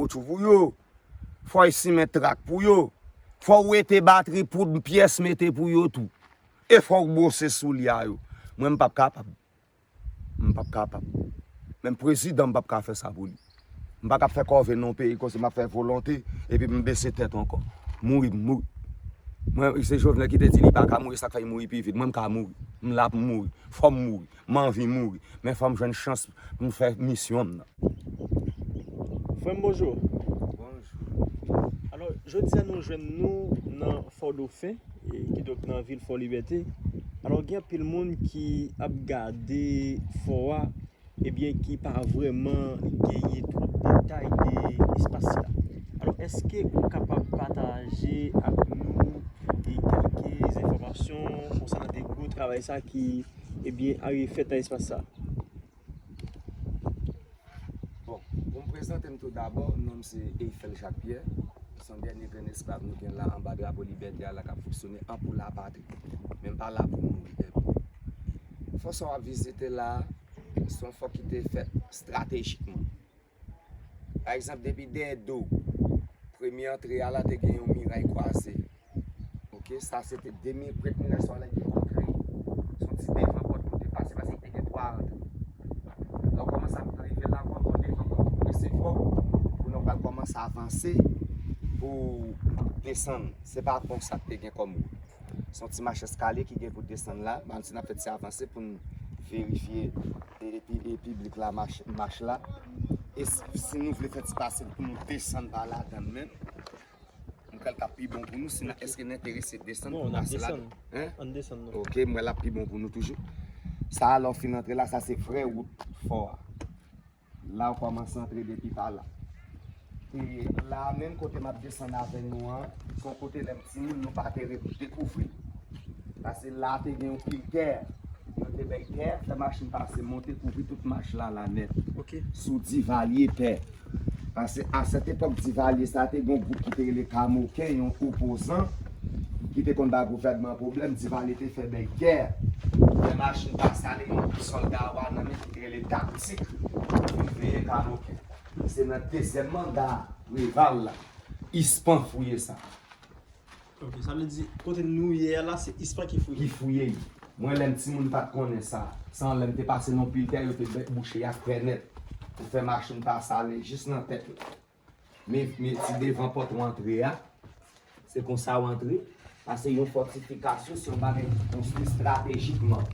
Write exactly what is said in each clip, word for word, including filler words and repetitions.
kawoutchou pou yo. Fò w simen trak pou yo. Fò w wete batri poud pyès mete pou yo tou. E fò w bwose soulye a yo. Mwen, m p ap kapab. M p ap kapab. Menm prezidan, m p ap ka fè sa pou li. M pa ka ap fè kòve nan yon peyi konsa, m ap fè volonte, epi m bese tèt ankò. Mouri, m mouri. Mwen, se Jovenel ki te di li pa ka mouri, sa k fè l mouri pi vit. Mwen, m ka mouri. M la pou m mouri. Fò m mouri. M anvi mouri. Men fò m jwenn chans pou m fè misyon m nan. Frè m, bonjou. Bonjou. Alò, jodi a nou jwenn nou nan Fòdofen, e, kidonk nan vil Fò Libète. Alò, gen anpil moun ki ap gade fò a, ebyen, ki pa vrèman genyen twòp detay de espas la. Alò, èske ou kapab pataje ak nou, e, kèlke enfòmasyon konsènan de gwo travay sa ki, ebyen, arive fèt nan espas sa? Bon, pou m prezante m tou dabò, non m se Eiffel Jacques Pierre. Se yon dènye grenn esklav nou gen la anba drapo libète a la k ap fonksyone an pou lapatri. Men m pa la pou mouri dèmen. Fò sa w ap vizite la, se yon fò ki te fèt estratejikman. Pa egzanp, depi dèyè do w, premye antre a la te gen yon miray kwaze. Oke, sa se te demi premye miray sa w la ki te kontre. Se yon ti devan pòt pou te pase, paske te gen twa antre. Lè w kòmanse ap rive la, w ap yon devan pòt ki prese fò, kounye a w pral kòmanse avanse pou desann. Se pa konsa k te gen kòm wout. Se yon ti mach eskalye ki gen pou desann la. Ban si n ap fè ti avanse pou n verifye e, e, e piblik la mach, mach la. E si, si nou vle fè ti pase pou nou desann pa ladan l menm, m kwè l t ap pi bon pou nou. Si n, èske n enterese desann pou n pase ladan? Bon, n ap desann. Hein? Ann desann, non. Oke, m wè l ap pi bon pou nou toujou. Sa a, lè w fin antre la, sa se vrè wout fò a. La, w kòmanse antre depi pa la. E la menm kote m ap desann avè nou an, se yon kote lè m timoun, nou pa te re-, dekouvri. Paske la te gen yon pil tè. Yo te bay tè, fè machin pase, monte, kouvri tout mach la, la nèt. Oke. Sou Divalye pè. Paske a sèt epòk Divalye sa, te gen yon gwoup ki te rele Kamoken, yon opozan, ki te konn ba gouvènman an pwoblèm, Divalye te fè bay tè. Fè machin pase ale, yon gwoup sòlda wa nan men ki te rele Taktik, pou vin veye Kamoken. Se nan dezyèm manda Preval la, Ispan fouye sa. Ok, sa vle di, kote nou ye a la, se Ispan ki fouye. Ki fouye l. Mwen, lè m timoun, m pa t konnen sa. Se an lè m te pase nan pil tè, yo te bè-, bouche y ak pè nèt. Pou fè machin pase ale jis nan tèt la. Men, men ti devan pòt ou antre a. Se konsa w antre. Paske yon fòtifikasyon, se yon bagay ki konstwi estratejikman.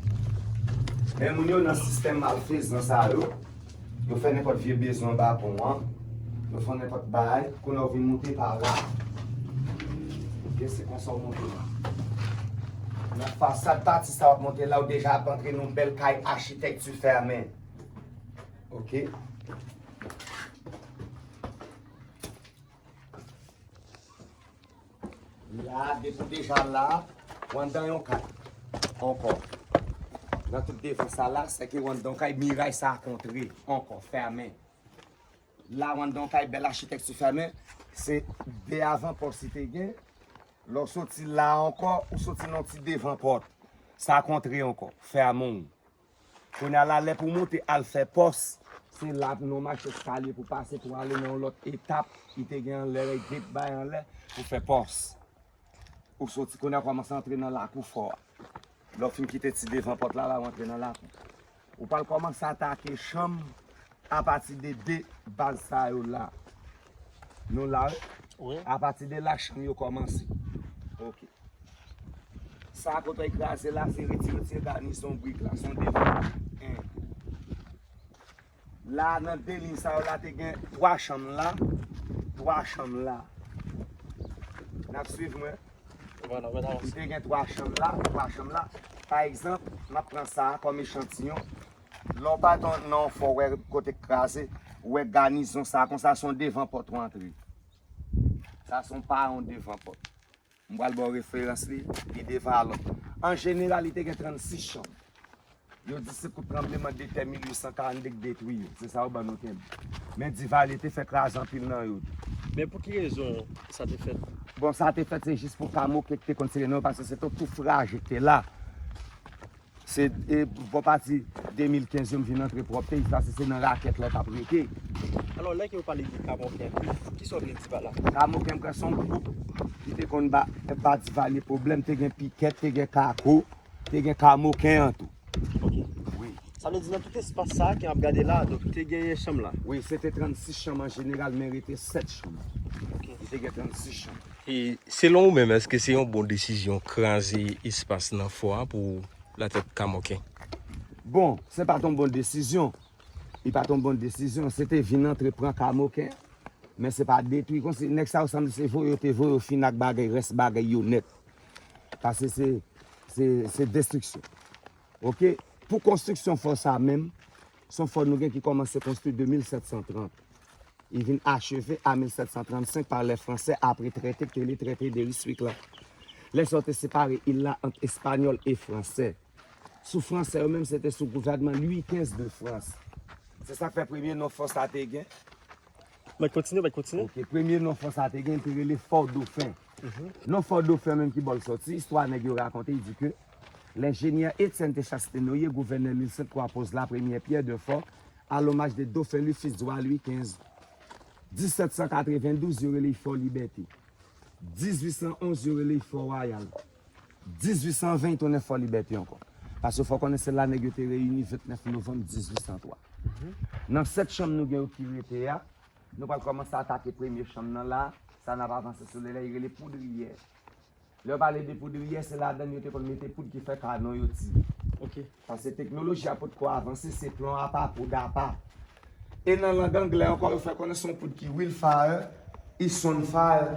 Men moun yo nan sistèm malfezan sa yo, yo fè nenpòt vye bezwen ba pon an. Yo fè nenpòt bagay. Kounye a w vin monte pa la. Oke, se konsa w monte la. Nan fasad pati sa w ap monte la, w deja ap antre nan yon bèl kay achitekti fèmen. Oke. La, depi w deja la, w anndan yon kay. Ankò. Nan tout devan sa la, sèke w anndan yon kay, miray sa a kontre. Ankò, fèmen. La, w anndan yon kay, bèl achitekti fèmen. Se de avan pòs li te gen. Lè w soti la ankò, ou soti nan yon ti devan pòt. Sa kontre ankò. Fèmen w. Kounye a la, lè pou w monte al fè pòs, se la nan yon mach eskalye pou pase pou ale nan yon lòt etap ki te gen anlè, gate bay anlè pou fè pòs. Ou soti kounye a, kòmanse antre nan lakou fò a. Lè w fin kite ti devan pòt la, la w antre nan lakou. Ou pral kòmanse atake chanm apati de de baz sa yo la. Nou la, wi? Wi. Apati de la, chanm yo kòmanse. Ok. Sa kote w kraze la, se retire ti ganizon brik la, se yon devan. En. La, nan de liy sa yo la, te gen twa chanm la, twa chanm la. N ap swiv mwen? Vwala, mwen avanse. Li te gen twa chanm la, twa chanm la. Pa egzanp, m ap pran sa a kòm echantiyon. Lè w pa t nan yon fò, w wè kote k kraze, w wè ganizon sa a konsa, se yon devan pòt ou antre. Sa se yon pa yon devan pòt. M pral ba w referans li, li devan alò. An jeneral, li te gen trannsis chanm. Yo di se kout tranblemanntè mil uit san karannde k detwi yo. Se sa yo ban nou tande. Men Divalye te fè kraze anpil nan yo tou. Men pou ki rezon sa te fèt? Bon, sa te fèt, se jis pou Kamoken ki te konn sere non, paske se te tou fraje ki te la. Se e, bò pati de mil kenz yo m vin antre pwòpte, paske se nan rakèt la t ap rete. Alò, lè ke w pale de Kamoken, ki, ki sa w vle di pa la? Kamoken, m kwè se yon gwoup ki te konn ba, ba Divalye pwoblèm, te gen Pikèt, te gen Kako, te gen Kamoken an tou. Ok. Wi. Sa vle di nan tout espas sa a ke m ap gade la, donk te genyen chanm la? Wi, se te trannsis chanm an jeneral, men rete sèt chanm. Ok. Li te gen trannsis chanm. E selon ou menm, èske se yon bon desizyon kraze espas nan fò a pou latèt Kamoken? Bon, se pa t yon bon desizyon. Li pa t yon bon desizyon. Se te vin antre pran Kamoken. Men se pa detwi konsi. Nèg sa yo sanble se voye yo te voye yo fin ak bagay, rès bagay yo nèt. Paske se, se, se destriksyon. Ok? Pou konstriksyon fò sa menm, se yon fò nou gen ki kòmanse konstwi de mil sèt san trant. Li vin acheve a mil sèt san trannsenk pa lè Fransè apre trete ki te rele Traité de Ryswick la. Lè sa yo te separe il la ant Espanyòl e Fransè. Sou Fransè yo menm, se te sou gouvènman Louis kenz de Frans. Se sa k fè premye non fò sa te gen. Mwen kontinye, mwen kontinye. Ok, premye non fò sa te gen, te rele Fò Dofen. Non Fò Dofen menm ki bò l sòti, istwa nèg yo rakonte, li di ke lenjenyè Etienne T. Chastenoye, gouvènè Lil Sent Kwa, poze la premyè pyè de fò a lomaj de Dofen Louis Fitz Dwa Louis kenz. Disèt san katrevendouz, yo rele l Fò Libète. Dizuit san onz, yo rele l Fò Wayal. Dizuit san ven, tounen Fò Libète ankò. Paske fò konnen se la nèg yo te reyini vennèf novanm dizuit san twa. Nan sèt chanm nou gen yo ki rete a, nou pral kòmanse atake premye chanm nan la, sa n ap avanse sou li la, li rele poudriyè. Lè yo pale de poudriyè, se ladan l yo te konn mete poud ki fè kanon yo tire. Ok. Paske teknoloji a potko avanse, se plon apa, poud apa. E nan lang anglè ankò, yo fè konnen se yon poud ki real fire, is on fire.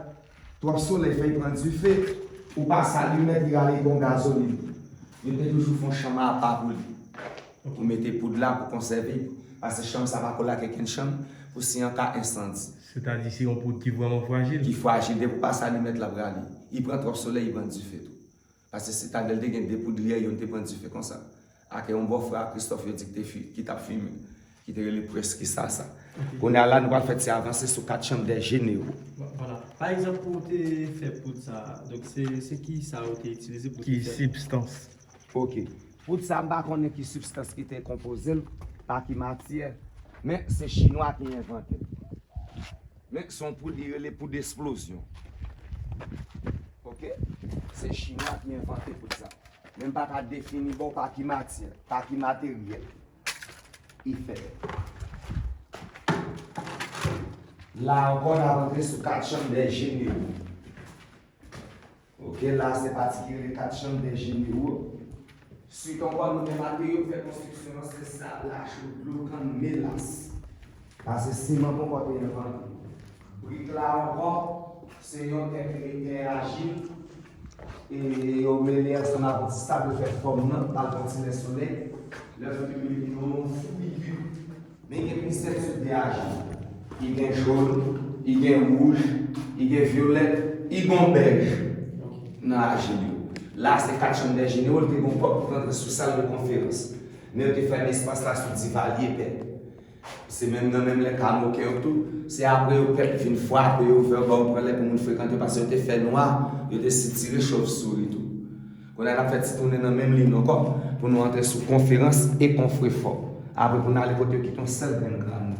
Twòp solèy fè l pran dife, ou pase alimèt, li rale gon gazolin. Yo te toujou fè yon chanm apa pou li. Pou mete poud la, pou konsève, paske chanm sa pa kole ak okenn chanm, pou si an ka ensandi. Sètadi se yon poud ki vrèman frajil. Ki frajil, depi w pase alimèt, l ap rale. Li pran twòp solèy, li pran dife tou. Paske Sitadèl te gen de poudriyè, youn te pran dife konsa. Ak yon bòfrè a Kristòf yo di ki te fi, ki t ap fimen, ki te rele Prèski Sasa. Kounye a la, nou pral fè ti avanse sou kat chanm dè jenero. Vwala. Pa egzanp, pou w te fè poud sa a, donk se, se ki sa ou te itilize pou w te fè? Ki sibstans? Ok. Poud sa, m pa konnen ki sibstans ki te konpoze l, pa ki matyè, men se Chinwa ki envante l. Men se yon poud, li rele poud esplozyon. Ok? Se Chinwa ki envante poud sa. Men m pa ka defini ba w pa ki matyè, pa ki materyèl li fèt. La ankò, n ap antre sou kat chanm dè jenero. Ok, la se pati ki rele kat chanm dè jenero. Swit ankò, nou gen materyo pou fè konstriksyon an, se sa, lacho, dlo, kann, melas. Paske siman poko te envante. Brik la ankò, se yon tè ki rele tè ajil. E yo mele ansanm avèk ti sab, yo fè fòm nan, pa l pran ti lè solèy. Lè yo fin mete yon fou likid. Men gen plizyè tip de ajil. Li gen jòn, li gen wouj, li gen vyolèt, li gen bèj nan ajil yo. La, se kat chanm dè jenero, li te gen yon pòt pou rantre sou sal de konferans. Men yo te fèmen espas la sou Divalye pè. Se menm nan menm lè Kamoken yo tou, se apre yo pèp vin frape yo, ouvè yo ba yo pran lè pou moun frekante, paske yo te fè nwa, yo te sitire chòvsouri tou. Kounye a n ap fè ti tounen nan menm liy ankò pou nou antre sou konferans e konfrefò. Apre pou n ale kote yo kite yon sèl grenn granmoun.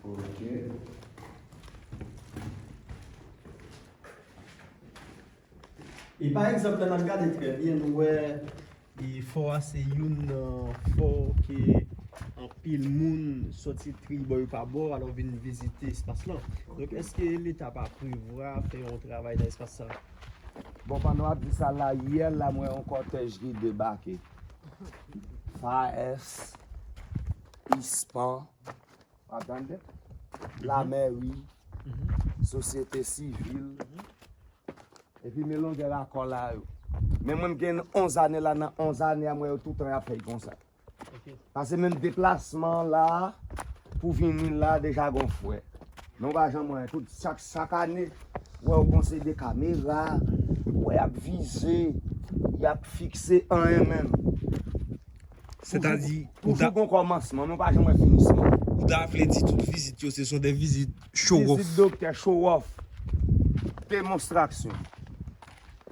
Ok. E pa egzanp, lè n ap gade trè byen, nou wè e fò a se youn nan fò ke anpil moun soti tribò yo pa bò, alò vin vizite espas lan. Donk, èske Leta pa prevwa fè yon travay nan espas sa? Bon, pandan w ap di sa la, yè la, m wè yon kòtèj ki debake. F A S, ispan, w ap tande? Lamèri, sosyete sivil, epi men longè lakòl la yo. Men mwen m gen onz ane la, nan onz ane a, m wè yo toutan y ap fè l konsa. Paske menm deplasman an la, pou vini la, deja gon fwè. Men w pa janm wè, tout, chak, chak ane, w wè yo gon seri de kamera, w wè y ap vize, y ap fikse, anyen menm. Sètadi, toujou gon kòmansman, men w pa janm wè finisman. Ou ta vle di tout vizit yo, se son de vizit show off. Vizit doktè show off. Demonstraksyon.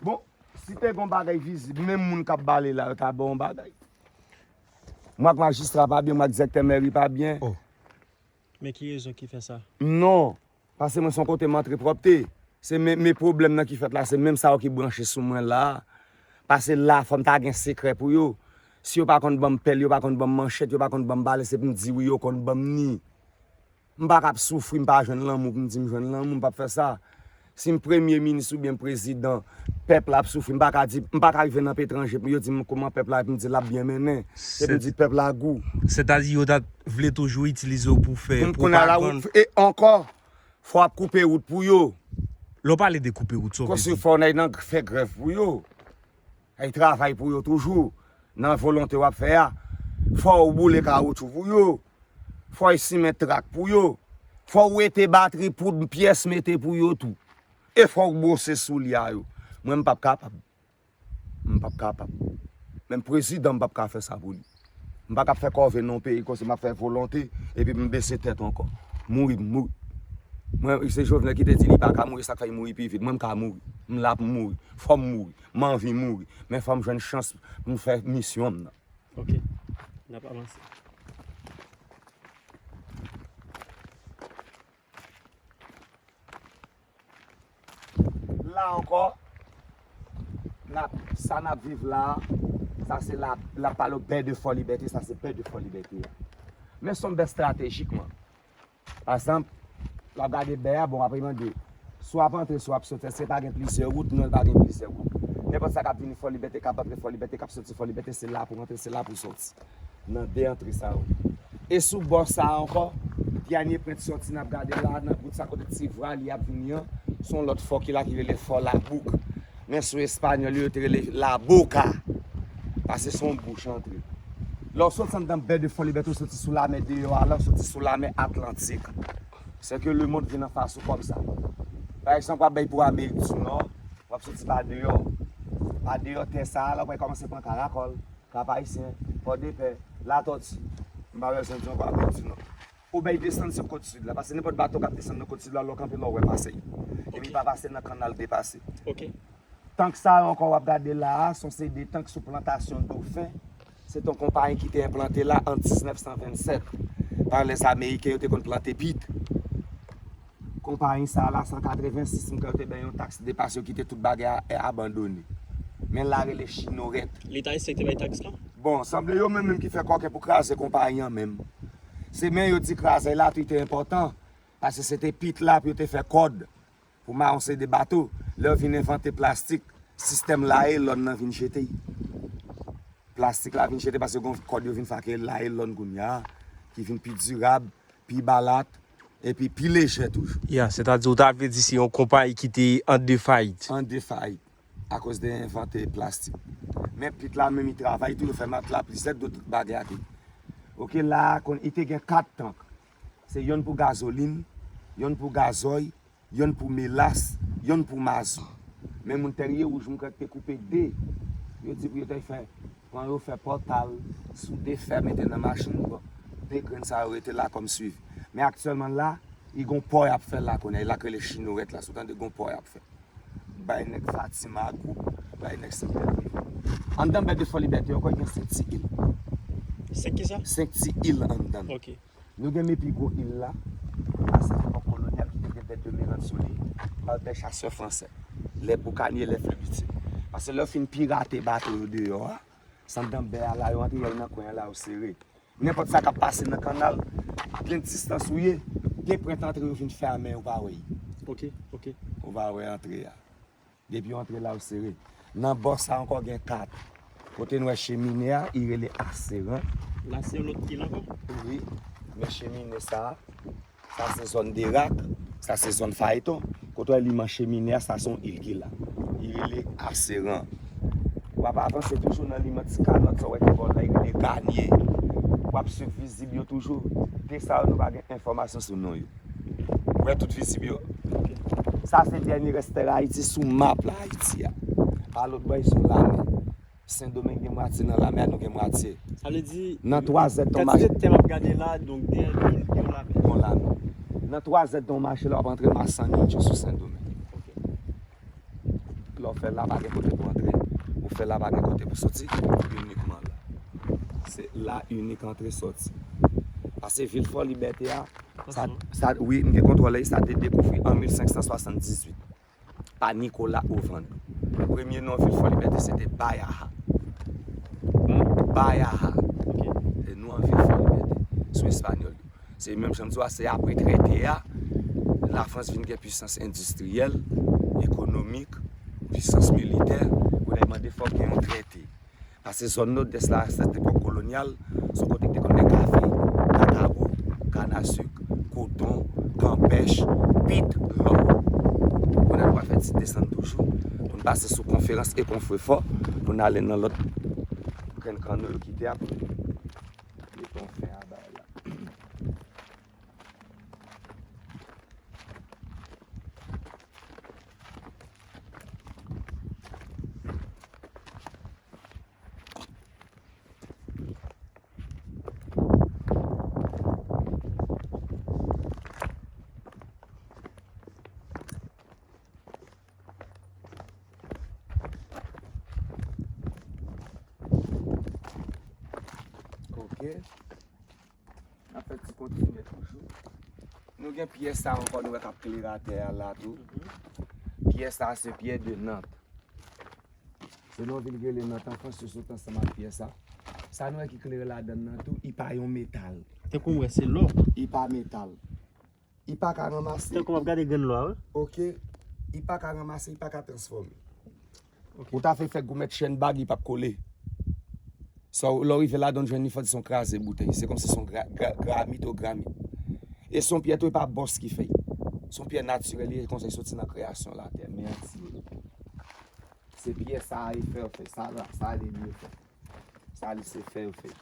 Bon, si te gon bagay vizib, menm moun k ap bale la, yo ta ba w yon bagay. Mwen ak majistra pa byen, mwen ak direktè mèri pa byen. Oh. Men ki rezon ki fè sa? Non. Paske mwen se yon kote m antre pwòpte. Se men, men pwoblèm nan ki fèt la, se menm sa yo ki branche sou mwen la. Paske la, fò m ta gen sekrè pou yo. Si yo pa konn ban m pèl, yo pa konn ban m manchèt, yo pa konn ban m bale, se pou m di wi, yo konn ban m ni. M pa ka ap soufri, m pa jwenn lanmou pou m di m jwenn lanmou, m p ap fè sa. Si m premye minis oubyen prezidan, pèp la ap soufri, m pa ka di, m pa ka rive nan peyi etranje, yo di m kòman pèp la, epi m di l ap byen mennen. Epi m di pèp la gou. Sètadi yo ta vle toujou itilize w pou fè pwopagann. Kounye a la, e ankò, fò w ap koupe wout pou yo. Lè w pale de koupe wout, sa w vle di? Konsi fò w nan fè grèv pou yo. Ay travay pou yo toujou, nan volonte w ap fè a. Fò w boule kawotchou pou yo. Fò w simen trak pou yo. Fò w wete batri poud pyès mete pou yo tou. E fò w bwose soulye a yo. Mwen, m p ap kapab. M p ap kapab. Menm prezidan, m p ap ka fè sa pou li. M pa ka ap fè kòve nan yon peyi konsa, m ap fè volonte, epi m bese tèt ankò. Mouri, m mouri. Mwen, se Jovenel ki te di li pa ka mouri, sa k fè li mouri pi vit. Mwen, m ka mouri. M la pou m mouri. Fò m mouri. M anvi mouri. Men fò m jwenn chans pou m fè misyon m nan. Ok. N ap avanse. La ankò, n ap, sa n ap viv la, sa se la, l ap pale w bè de Fò Libète, sa se bè de Fò Libète a. Men se yon bè estratejikman. Pa egzanp, l ap gade bè a, bon, apre l mande, si w ap antre, si w ap soti, èske pa gen plizyè wout? Non, pa gen plizyè wout. Nenpòt sa k ap vini Fò Libète, k ap antre Fò Libète, k ap soti Fò Libète, se la pou antre, se la pou soti. Nan de antre sa yo. E sou bò sa a ankò, Dènye Pwent soti n ap gade la, nan bout sa kote ti vwa li ap vini an, se yon lòt fò ki la ki rele Fò Labouk. Men sou espanyòl yo, yo te rele La Boca. Paske se yon bouch antre. Lè w soti anndan bè de Fò Libète, w soti sou lamè deyò a, la w soti sou lamè Atlantik. Se ke lemonn vin anfas ou kòmsa. Pa egzanp, w ap bay pou Amerik di Nò, w ap soti pa deyò. Pa deyò tè sa a, la w pral kòmanse pran Karakòl. Kap Ayisyen, Pòdepè, Latòti. M pa bezwen di ankò Amerik di Nò. Ou bay desann sou Kot Sid la, paske nenpòt bato k ap desann nan Kot Sid la, lè w kanpe la, w wè pase. Epi pa pase nan kannal depase. Ok. Tank sa yo ankò w ap gade la a, se yon seri de tank sou plantasyon Dofen. Se te yon konpayi ki te enplante la an diznèf san vennsèt pa lè Ameriken yo te konn plante pit. Konpayi sa a la, san katrevensis, m kwè yo te bay yon taks de pase, yo kite tout bagay a, e, abandone. Men la rele Chinorèt. Leta ayisyen ki te bay taks lan? Bon, sanble yo menm menm ki fè kòken pou kraze konpayi an menm. Se men yo di krazèy la tou te enpòtan, paske se te pit la pou yo te fè kòd, pou mawon se de bato. Lè yo vin envante plastik, sistèm layelòn nan vin jete. Plastik la vin jete paske gon kòd yo vin fè ak layelòn kounye a, ki vin pi dirab, pi balat, epi pi lejè toujou. Ya, sètadi ou ta vle di se yon konpayi ki te an defayit. An defayit, akoz de envante plastik. Men pit la menm li travay tou, yo fè matla, plizyè dòt bagay ate. Ok, la a, konn, li te gen kat tank. Se yonn pou gazolin, yonn pou gazòy, yonn pou melas, yonn pou mazon. Men moun Tèrye Wouj, m kwè k te koupe de. Yo di pou yo te fè, pran yo fè pòtal, soude fè, mete nan machin, bon, de grenn sa yo rete la kòm swivi. Men aktyèlman la, li gon pò y ap fè la kounye a, la k rele Chinorèt la, si w tande gon pò y ap fè. Bay nèg Fatima gwoup, bay nèg Senk Pè Prive. Anndan bè de Fò Libète ankò, gen senk ti il. Senk kisa? Senk ti il anndan. Ok. Nou gen men pi gwo il la, a se epòk kolonyal ki te gen bè de Mirand sou li, pa bè chasè fransè, les boucaniers, les flebitiers. Paske lè yo fin pirate bato yo deyò a, se anndan bè a la yo antre, y al nan kwen an la yo sere. Nenpòt sa k ap pase nan kannal, gen distans ou ye, gen pwent antre yo vin fèmen, ou pa wè y. Ok, ok. Ou pa wè antre a. Depi w antre la, w sere. Nan bò sa ankò gen kat. Kote n wè chemine a, i rele Aseran. La, se yon lòt il ankò? Wi. Men chemine sa, sa se zòn Derak, sa se zòn Fayton. Kote w wè liman chemine a, sa se yon il ki la. I rele Aseran. W ap avanse toujou nan liman ti kalòt sa w wè ki bò la, i rele Ganye. W ap swiv vizib yo toujou. De sa yo, nou pa gen enfòmasyon sou non yo. Ou wè tout vizib yo. Sa se dènye rès tè Ayiti sou map la, Ayiti a. Pa lòt bò, se yon lamè. Sendomeng gen mwatye nan lamè, nou gen mwatye. Sa vle di, nan twa zèdtan mache. Kantite tè m ap gade la, donk gen yon lamè. Yon lamè. Nan twa zèdtan mache la, w ap antre Masanitcho sou Sendomeng. Lè w fè la, pa gen kote pou antre. Ou fè la, pa gen kote pou soti. Inikman la. Se la inik antre soti. Pase vil Fò Libète a, sa, sa, wi, m gen kontwòl li, sa te dekouvri an mil senk san swasanndizuit pa Nicolas Ovando. Premye non vil Fò Libète se te Bayaha. Hmm? Bayaha. Se non an vil Fò Libète sou espanyòl yo. Se menm jan m di w a, se apre trete a, Lafrans vin gen pwisans endistriyèl, ekonomik, pwisans militè, kounye a l mande fòk gen yon trete. Pase zòn Nòdès la, se epòk kolonyal, se yon kote ki te konn gen kafe, kakao, kannasik, koton, kanpèch, pit, lò. Kounye a nou pral fè ti desann toujou, pou n pase sou Konferans e Konfrefò, pou n ale nan lòt grenn kanno yo ki te ap mete yon fen a bagay la. Ok. N ap fè ti kontinye toujou. Nou gen pyès sa ankò nou wè k ap klere atè a la tou. Pyès sa se pyè de Nant. Se nan yon vil ki rele Nant an Frans yo sot ansanm ak pyès sa. Sa nou wè ki klere ladann nan tou, li pa yon metal. Tankou m wè se lò. Li pa metal. Li pa ka ranmase. Tankou m ap gade grenn lò a, wi. Ok. Li pa ka ranmase, li pa ka transfòme. Ok. Ou ta fè fè goumèt chèn bag, li p ap kole. Sa w, lè w rive ladan, w jwenn li fò di se yon kraze boutèy. Se kòmsi se yon gra, gra, granit ou granit. E se yon pyè tou, e pa bòs ki fè l. Se yon pyè natirèl, li konsa li soti nan kreyasyon latè. Men an ti. Se pyè sa a e fè yo fè. Sa la, sa li li fè. Sa li se fè yo fè.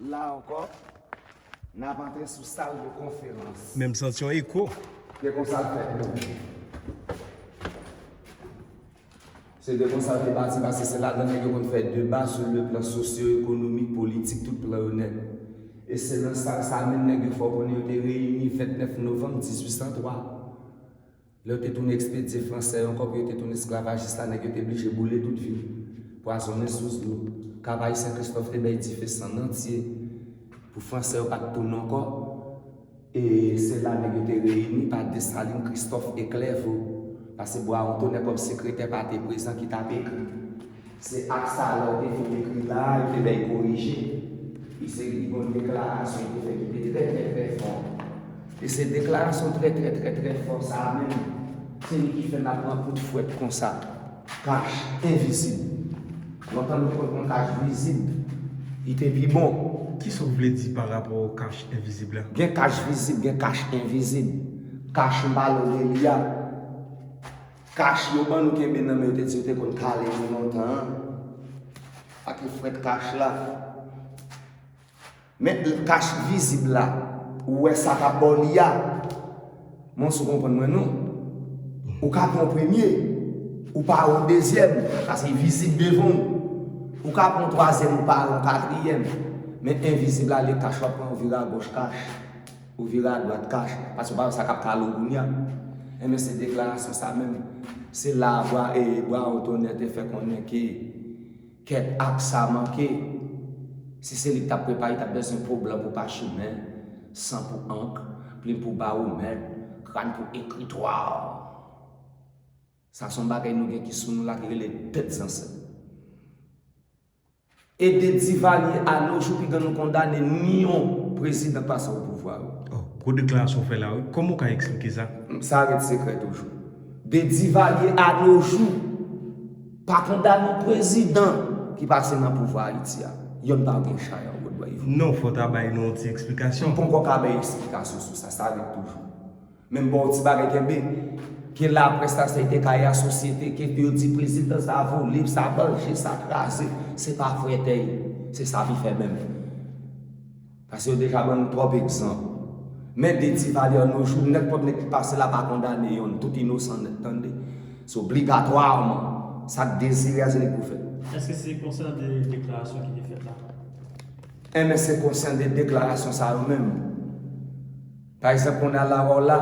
La ankò, n ap antre sou sal de konferans. Men m santi yon eko. Se konsa l fèt menm. Se de konsa l te bati, paske se ladan nèg yo konn fè deba sou le plan sosyo-ekonomik, politik, tout plan yo nèt. E se nan sal sa menm nèg yo fè w konnen yo te reyini vennèf novanm dizuit san twa. Lè yo te tounen ekspedye fransè yo ankò pou yo te tounen esklavajis la, nèg yo te blije boule tout vil, pwazonnen sous dlo. Kab Ayisyen Christophe te bay dife Sannantye pou fransè yo pa t tounen ankò. E se la nèg yo te reyini pa Desalin, Christophe e Clairvaux. Paske Bwawon Tonè kòm sekretè pa te prezan ki t ap ekri. Se ak sa lè w te fin ekri la a, yo te bay korije. Li se li gon deklarasyon li te fè ki te trè trè trè fò. E se deklarasyon trè trè trè trè fò sa a menm, se li ki fè n ap pran kout fwèt konsa. Kach envizib. Lontan nou te konn pran kach vizib. Li te pi bon. Kisa w vle di pa rapò kach envizib la? Gen kach vizib, gen kach envizib. Kach m pale w de li a. Kach yo ban nou kenbe nan men yo te di yo te konn kale nou lontan an. Ak fwèt kach la. Men kach vizib la, ou wè sa k ap ba w li a. Mwen si w konprann mwen non. Ou ka pran premye, ou pa yon dezyèm, paske vizib devan w. Ou ka pran twazyèm, ou pa yon katriyèm. Men envizib la, li kach w ap pran, ou vire agòch kach. Ou vire adwat kach, paske ou pa wè sa k ap kale w kounye a. Enben se deklarasyon sa menm, se la a Bwa, e, Bwawon Tonè te fè konnen ke kèt ak sa manke. Si se li k t ap prepare, li t ap bezwen pran blan pou pachimen, san pou ank, plim pou bawomèt, kràn pou ekritwa. Sa se yon bagay nou gen ki sou nou la ki rele tèt zansèt. E de Divalye a no jou, piga nou kondane ni yon prezidan k pase o pouvwa yo. Oh, gwo deklarasyon w fè la wi. Kòman w ka eksplike sa? Sa ret sekrè toujou. De Divalye a no jou, pa kondane yon prezidan ki pase nan pouvwa Ayiti a. Yonn pa gen chay an wòdway. Non, fò w ta bay nou yon ti eksplikasyon. M poko ka bay eksplikasyon sou sa, sa ret toujou. Men m ba w ti bagay kenbe. Ke laprès la, sa te ka ye a sosyete, ke yo di prezidan sa vole, sa manje, sa kraze, se pa vrè tèy, se sa li fè menm. Paske yo deja ban nou twòp egzanp. Men de ti valè nou jou, nenpòt nèg ki pase la pa kondane yonn, tout inosan nèt, tande. Se obligatwaman, sa k dezire a se li k pou fè. Èske se konsènan de deklarasyon ki te fèt la? Enben, se konsènan de deklarasyon sa yo menm. Pa egzanp, kounye a la, wè w la,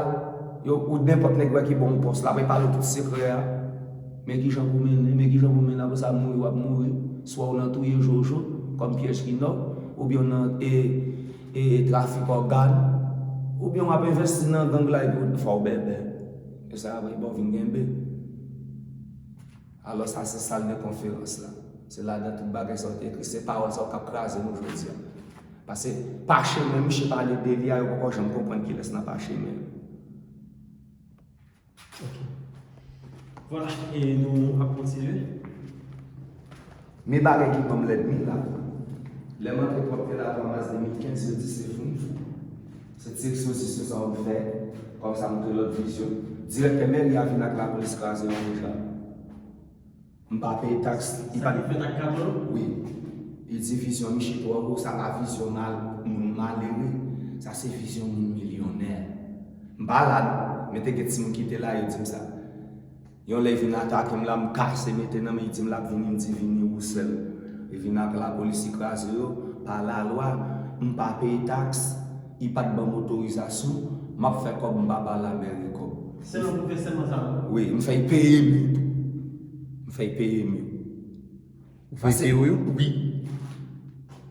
yo, ou nenpòt nèg wè ki ba w pòs la, apre pale tout sekrè a. Men kijan pou mennen, men kijan pou mennen, apre sa mouri, w ap mouri. Swa w nan touye jojo, kòm pyèj ki nò, oubyen w nan, e, e, trafik ògàn, oubyen w ap envesti nan gang la, epi w fè w bèbè. E sa apre, bon, vin genbe. Alò, sa se sal de konferans la. Se ladan tout bagay sa yo te ekri. Se pawòl sa yo k ap kraze nou jodi a. Paske pachemen misye pale de li a, yo poko janm konprann kilès nan pachemen. Ok. Vwala, e nou ap kontinye. Men bagay ki ban m lènmi la. Lè m antre pwòpte la twa mas de mil kenz, yo di se foun fou. Se ti ekspoze sou sa w fè, kòm sa m te lòt vizyon. Direktè mèri a vin ak lapolis kraze yon deja. M pa peye taks, li pa. Sa ki fèt ak katon? Wi. Li di vizyon misye twò wo, sa pa vizyon mal, moun malere. Sa se vizyon moun milyonè. M pa la non, men te gen timoun ki te la, yo di m sa. Yon lè vin atake m la, m kase mete nan men, li di m l ap vini, m di vini ou sèl. Li vin ak lapolis, li kraze yo, pa lalwa, m pa peye taks, li pa t ban m otorizasyon, m ap fè kòb, m pa ba lamèri kòb. Sèlman pou fè sèlman sa? Wi, m fè l peye m yo tou. M fè l peye m yo. Ou fè l peye w yo? Wi.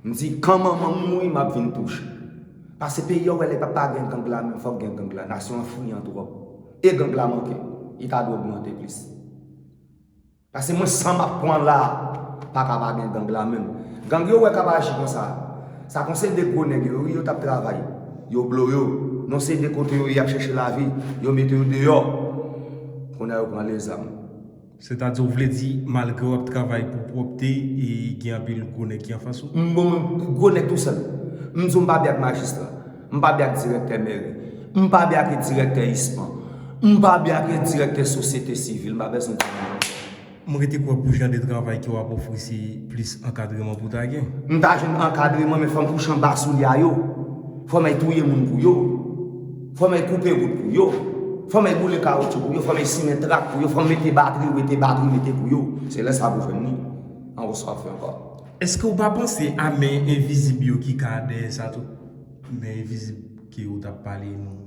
M di, kan manman m mouri, m ap vin touche. Paske peyi a, w wè, lè pa, pa gen gang la menm, fòk gen gang la. Nasyon an friyan twòp. E gang la manke. Li ta dwe ogmante plis. Paske mwen, sa m ap pran la, pa ka pa gen gang la menm. Gang yo wè k ap aji konsa. Sa konse de gwo nèg yo, wi, yo t ap travay. Yo blo yo. Non se de kote yo ye, y ap chèche lavi. Yo mete yo deyò. Kounye a yo pran lezam. Sètadi, w vle di, malgre w ap travay pou pwòpte, e gen anpil gwo nèg ki anfas ou? M bon, gwo nèg tou sèl. M di w m pa byen ak majistra. M pa byen ak direktè mèri. M pa byen ak direktè ispan. M pa byen ak direktè sosyete sivil. M pa bezwen di nou. M rete kwè pou jan de travay ke w ap ofri, se plis ankadreman pou w ta gen. M ta jwenn ankadreman, men fò m kouche anba soulye a yo. Fò m al touye moun pou yo. Fò m al koupe wout pou yo. Fò m al boule kawotchou pou yo. Fò m al simen trak pou yo. Fò m mete batri, wete batri, mete pou yo. Se lè sa pou jwenn li. An reswa fè ankò. Èske w pa panse a men envizib yo ki ka dèyè sa tou? Men envizib ke w t ap pale nou.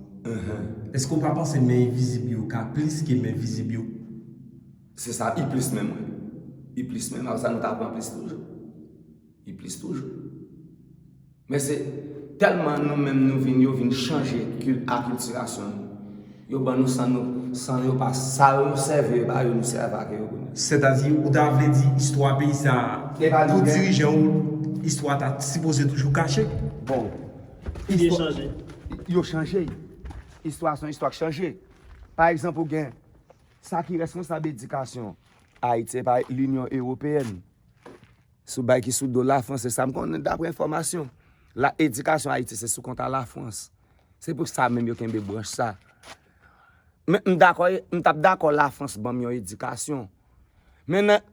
Èske w pa panse men envizib yo ka plis ke men vizib yo? Se sa, li plis menm, wi. Li plis menm, apre sa nou ta pran plis toujou. Li plis toujou. Men se tèlman nou menm nou vin, yo vin chanje kil-, akiltirasyon nou. Yo ban nou san nou, san yo pa, sa yo sèvi yo ba yo, nou sèvi ak yo kounye a. Sètadi, ou ta vle di istwa peyi sa a, pou dirijan ou, istwa ta sipoze toujou kache? Bon. Yo chanje. Istwa, yo chanje. Istwa se yon istwa k chanje. Pa egzanp, ou gen sa ki responsab edikasyon Ayiti, se pa Linyon Ewopeyèn. Sou bay ki sou do Lafrans, se sa m konnen dapre enfòmasyon. La, edikasyon Ayiti se sou kont a Lafrans. Se pou sa menm yo kenbe branch sa. Men m dakò, m t ap dakò Lafrans ban m yon edikasyon. Men nan